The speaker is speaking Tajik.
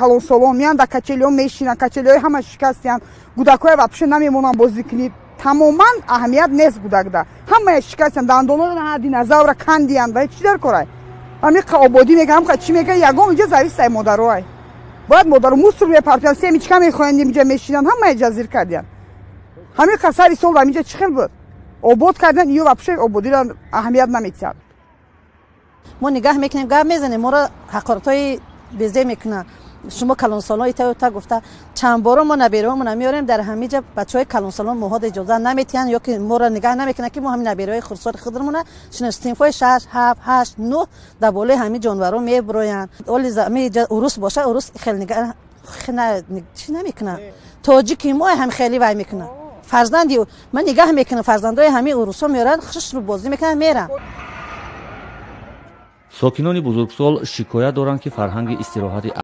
Калонсолон меянд, дар качелиҳо мешинанд, качелиҳои ҳама шикастиянд. Гудакҳоя вообще намемонанд бозӣ кунӣ. Тамоман аҳамият нест гудакда. Ҳамая шикастиянд, дандонҳо динозавра кандиянд. Ва чӣ дар корай? Ҳамиқа ободӣ мега, ҳамқа чӣ мега, ягон инҷа зависит модароай. Бояд модаро мусор мепартоянд, семечка мехоҳанд, инҷа мешинанд, ҳамая ҷазир кардиянд. Ҳамиқа сари сол ҳаминҷа чӣ хел буд? Обод кардан, ё вообще ободиро аҳамият наметиҳад. Мо нигаҳ мекунем, гап мезанем, моро ҳақоратҳои безе мекунанд. Шумо калонсолон ита та гуфта, чанд боро мо набераҳомона меорем дар ҳамиҷа, бачаҳои калонсолон моҳода иҷоза наметиҳанд ё ки моро нигаҳ намекунанд, ки мо ҳамин набераҳои хурдсоли худамона шинос. Синфҳои 6, 7, 8, 9 дар болои ҳамин ҷонварон мебуроянд. Оли ҳамиҷа урус боша, урус хел нигаҳ чӣ намекунад. Тоҷики мо ҳам хеле вай мекунад. Фарзанди ман нигаҳ мекунам, фарзандои ҳамин урусҳо меоранд, хушрӯ бозӣ мекунанд, меранд. Сокинони бузургсол шикоят доранд, ки фарҳанги истироҳати